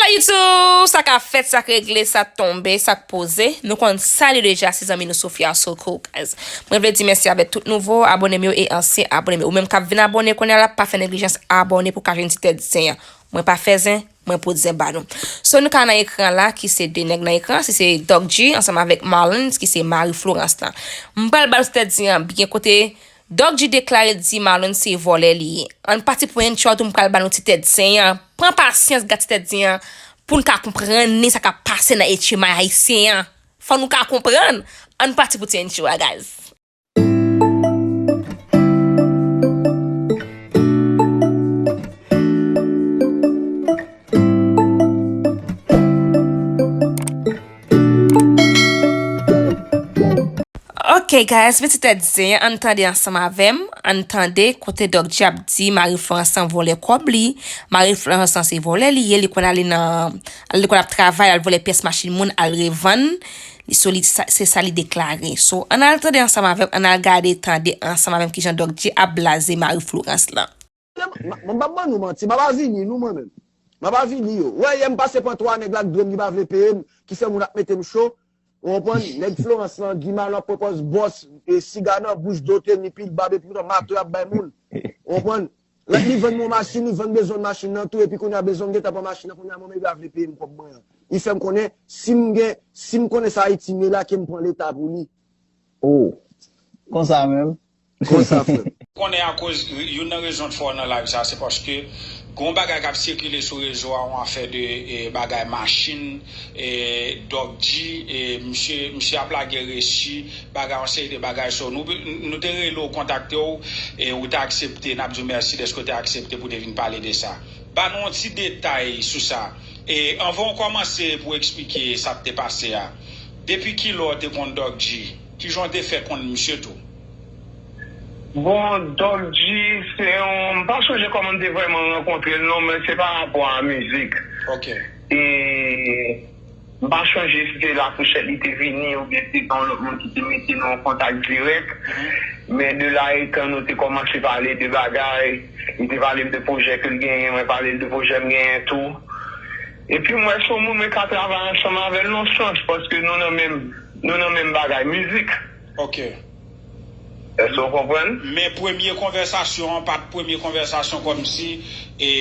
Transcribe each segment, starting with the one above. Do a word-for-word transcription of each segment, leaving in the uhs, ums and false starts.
Hey YouTube, sa k ap fèt, sa k regle, sa k tonbe, sa k poze. Nou konn sa li deja, se zanmi nou Sofia Soko, guys. Mwen vle di mèsi avèk tout nouvo abòne m yo e ansyen abòne m yo. Ou menm k ap vin abòne kounye a la, pa fè neglijans abòne pou w ka jwenn ti tèt zen an. Mwen pa fè zen, mwen pot zen ba nou. So nou ka nan ekran la, ki se de nèg nan ekran, se, se Doc G ansanm avèk Marlens, ki se mari Florence lan. M pral ba nou ti tèt zen an byen kote Doc G deklare di Marlon se vòlè li ye. Ann pati pou entro a tou m pral ba nou ti tèt zen an. Pran pasyans gad ti tèt zen an pou n ka konprann ni sa k ap pase nan etchemay ayisyen an. Fò nou ka konprann. Ann pati pou ti entro a, guys. Ok guys, men ti tèt zen an, ann tande ansanm avè m, ann tande kote Doc G ap di Marie Florence lan vòlè kòb li, Marie Florence lan se vòlè li ye, li konn ale nan, li konn ap travay, al vòlè pyès machin moun, al revann, li, so li, sa, se sa li deklare. So, ann al tande ansanm avè m, ann al gade, tande ansanm avè m kijan Doc G ap blaze Marie Florence lan. Mwen pa ban nou manti, m ap avili nou mwen menm. M ap avili yo. Wè, yè m pase pran twa nèg la k dwe m ki pa vle peye m, ki fè moun ap mete m cho. Ou konprann? Nèg Florence lan, Guy Marlon ap pran pòz bòs, e siga nan bouch, do teni, pil bab, epi poutan mato y ap bay moun. Ou konprann? Lè li vann mwen machin, li vann bezwen machin nan tou, epi kounye a bezwen m gentan pran machin nan, kounye a mwen menm li pa vle peye m kòb mwen an. Li fè m konnen, si m gen, si m konnen sa Ayiti m ye la, ke m pran Leta pou li. Oh, konsa menm. Konsa frè m. Konnen akoz youn nan rezon k fè w nan live sa se paske gen yon bagay k ap sikile sou rezo a yon afè de e, bagay machin e, Doc G e, misye misye ap lage resi bagay yon seri de bagay so nou nou te rele w kontakte w e ou te aksepte n ap di w mèsi dèske w te aksepte pou w te vin pale de sa ba nou yon ti detay sou sa e anvan w kòmanse pou w eksplike sa k te pase a depi kilè w te konn Doc G Kijan w te fè konn misye tou? Bon, Doc G, se yon, m pa sonje kòman m te vrèman rankontre l non, men se pa rapò a mizik. Ok. E m pa sonje si se Lafouchèt li te vini oubyen si se yon lòt moun ki te mete nou an kontak dirèk. Men de la etan nou te kòmanse pale de bagay, li te pale m de pwojè ke l genyen, mwen pale l de pwojè m genyen tou. Epi m wè se yon moun mwen ka travay ansanm avè l nan sans, paske nou nan menm nou nan menm bagay, mizik. Ok. Èske w konprann? Men premye konvèsasyon an pa t premye konvèsasyon kòmsi e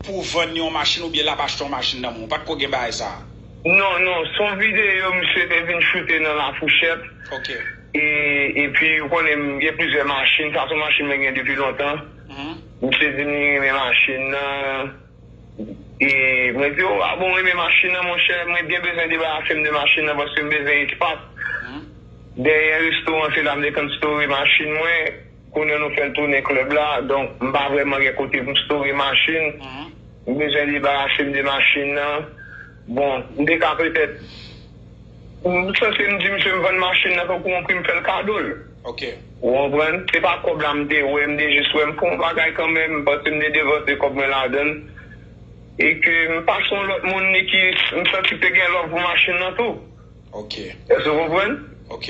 pou w vann li yon machin oubyen l ap achte yon machin nan men w. Pa t ko gen bagay sa a. Non, non, se yon videyo misye te vin choute nan Lafouchèt. Ok. E, epi, ou konnen m gen plizyè machin, sa se yon machin mwen gen depi lontan. Misye di m li renmen machin nan. E mwen di, o, a bon, w renmen machin nan, monchè, mwen byen bezwen debarase m de machin nan paske m bezwen espas. Dèyè restoran, se la m te konn store machin mwen. Kounye a nou fè l tounen klèb la, donk m pa vrèman gen kote pou m store machin. M bezwen debarase m de machin nan. Bon, m te ka petèt M sanse m di misye m vann machin nan tankou yon pri m fè l kado l. Ok. Ou konprann? Se pa kòb la m te wè, m te jis wè m fè yon bagay kanmenm, paske m te devanse kòb mwen ladan l. E ke m pa se yon lòt moun ni ki m santi m te gen love pou machin nan tou. Ok. Èske w konprann? Ok.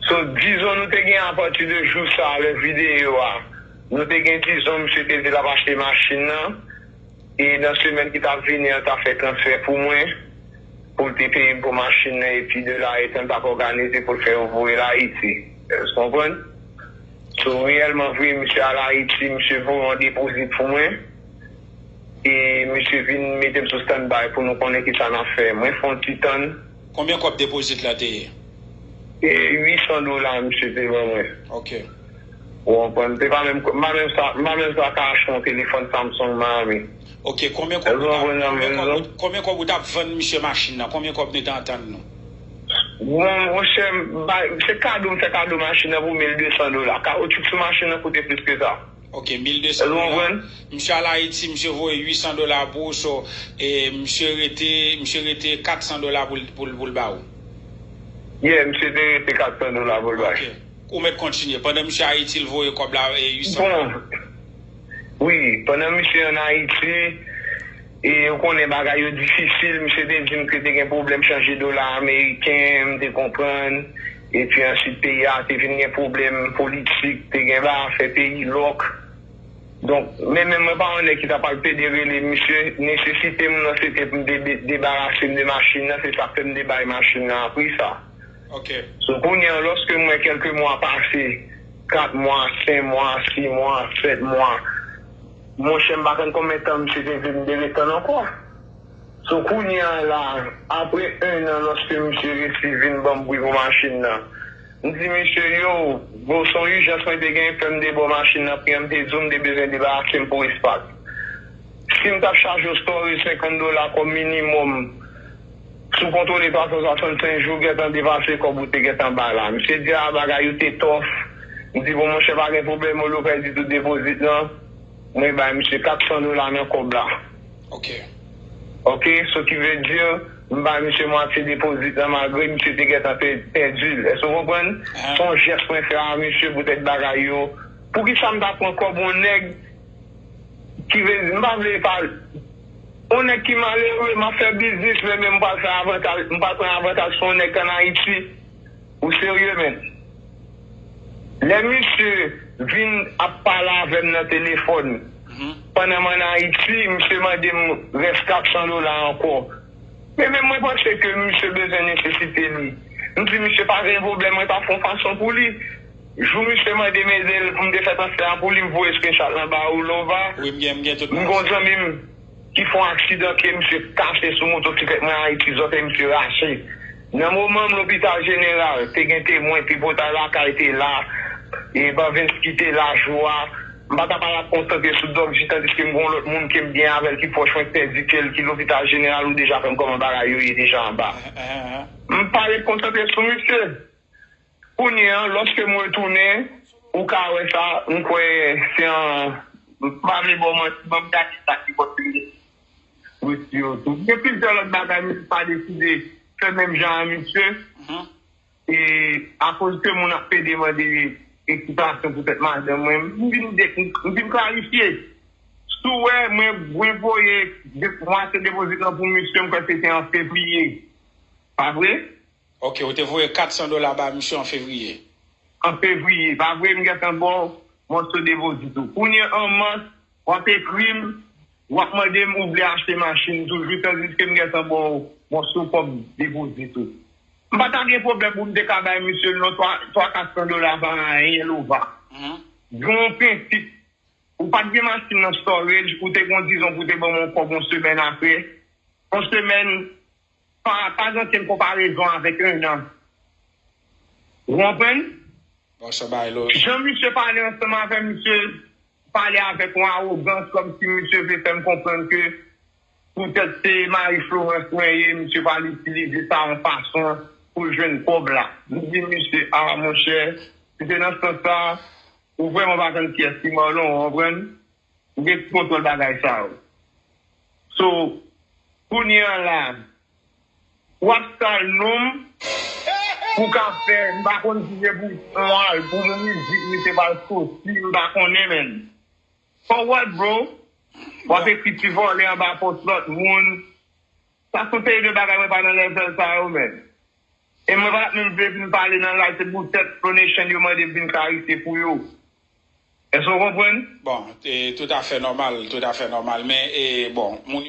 So, dizon nou te gen apati de jou sa a, lè videyo a, nou te gen dizon misye te di l ap achte machin nan. E nan semèn ki t ap vini an, t ap fè transfè pou mwen, pou l te peye m pou machin nan, epi de la etan l t ap òganize pou l fè yo voye l Ayiti. Èske w konprann? So, reyèlman vre, misye al Ayiti, misye voye yon depozit pou mwen, e misye vin mete m sou standby pou nou konnen kisa n ap fè. Mwen fè yon ti tann. Konbyen kòb depozit la te ye? E uit san dola misye te ban mwen. Ok. Ou konprann? Se pa menm, m pa menm sa, m pa menm sa ka achte yon telefòn Samsung Miami. Ok, konbyen kòb ou t ap, konbyen kòb ou, konbyen kòb ou t ap vann misye machin nan? Konbyen kòb nou te antann nou? Bon, monchè, se kado m fè kado machin nan pou mil de san dola. Kawotchou sou machin nan koute plis ke sa. Ok, mil de san dola. Misye al Ayiti, misye voye uit san dola pou ou, so, e, misye rete, misye rete kat san dola pou l, pou l, pou l ba ou. Yeah, misye te rete kat san dola pou l bay. Ok. Ou mèt kontinye. Pandan misye Ayiti, l voye kòb la, e, uit san dola. Bon. Wi, pandan misye ann Ayiti, e, ou konnen bagay yo difisil, misye te di m ke te gen pwoblèm chanje dola ameriken, m te konprann. Epi answit peyi a te vin gen pwoblèm politik, te gen ba afè peyi lòk. Donk, men menm mwen pa yon nèg ki ta pral pede rele misye, nesesite m nan se te pou m de- debarase m de machin nan, se sa k fè m te bay machin nan a pri sa. Ok. So kounye an, lòske m wè kèlke mwa pase, kat mwa, senk mwa, sis mwa, sèt mwa, monchè, m pa konn konbyen tan misye te di m dwe ret tann ankò. So kounye an la, apre en an, lòske misye resi vin ban m pri pou machin nan, m di misye, yo, bro, se yon ijans mwen te gen, fè m debò machin nan, pri an m te di w m te bezwen debarase m pou espas. Si m t ap chaje w storage senkant dola kòm minimòm, si w kontwole twa san swasannsenk jou, gentan depase kòb ou te gentan bay la. Misye di, a, bagay yo te tòf. M di, bon, monchè, pa gen pwoblèm, ou pèdi tout depozit lan. Mwen bay misye kat san dola nan kòb la. Ok. Ok, so ki vle di, m bay misye mwatye depozit lan, malgre misye te gentan pè- pèdi l. Èske w konprann? Ah. Se yon jès mwen fè a misye poutèt bagay yo. Poukisa m ta pran kòb yon nèg ki vle di, m pa vle pale. Yon nèg ki malere, m ap fè biznis, men, men m pral fè avantaj, m pral pran avantaj sou yon nèg k ann Ayiti. Ou serye, men? Lè misye vin ap pale avè m nan telefòn, Mhm. pandan m ann Ayiti, misye mande m rès kat san dola ankò. Men, men mwen panse ke misye bezwen nesesite li. M di misye pa gen pwoblèm, mwen ta fè yon fason pou li. Jou misye mande m ede l pou m te fè transfè a pou li, m voye screenshot lan ba ou, Lova. Wi, m gen, m gen tout M gon zanmi m ki fè yon aksidan ke misye kase sou motosiklèt mwen Ayiti, zòtèy misye rache. Nan moman m lopital jeneral, te gen temwen, Tripotay Lakay te la, e Bavenski te la jou a. M pa ta pral ap konsantre sou Dòk G tandiske m gon lòt moun ke m byen avè l ki pwòch mwen k pèdi ke l ki lopital jeneral, ou deja konn kòman bagay yo ye deja anba. Ah, ah, ah. M pa ret konsantre sou misye. Kounye an, lòske m retounen, ou ka wè sa, m kwè se an, m pa vle ba w manti, ban m gade sa ki bò ke m resi yo tou. Gen plizyè lòt bagay, misye pa deside fè menm jan a misye. Mhm. E akoz ke moun ap pede mande eksplikasyon poutèt madanm mwen, m vin de- m vin klarifye. Si w wè mwen, mwen voye de- mwatye depozit lan pou misye, m kwè se te an fevriye. Pa vre? Ok, ou te voye kat san dola ba misye an fevriye. An fevriye. Pa vre, m gentan ba w mòso depozit ou. Kounye an mas, w ap ekri m, w ap mande m ou vle achte machin toujou, tandiske m gentan ba w mòso kòb depozit ou. M pa ta gen pwoblèm pou m te ka bay misye l non, twa, twa, kat san dola pa anyen, Lova. Mhm. Gen yon prensip. Ou pa t gen machin nan storage, ou te gon dizon pou te ban m yon kòb yon semèn apre. Yon semèn, pa, pa gen okenn konparezon avèk en an. Ou konprann? Bon, sa bay lo. Jan misye pale ansanm avè m, misye pale avèk yon awogans, kòmsi misye vle fè m konprann ke poutèt se Marie Florence mwen ye, misye pral itilize sa yon fason pou l jwenn kòb la. M di misye, a, monchè, si se nan sans sa, ou vrèman pa konn kiyès ki Marlon, ou konprann? M gen ti kontwòl bagay sa yo. So, kounye an la, w ap sal non m pou ka fè, m pa konn si se pou yon al, pou yon mizik, misye pral soti, m pa konnen, menn. For what, bro? W ap ekri ti vòlè anba pòt lòt moun. Sa se yon seri de bagay mwen pa nan level sa yo, menn. E mwen pa t menm vle vin pale nan live, se poutèt Flow Nation yo mande m vin klarifye pou yo. Èske w konprann? Bon, e, toutafè nòmal, toutafè nòmal. Men, e, bon, moun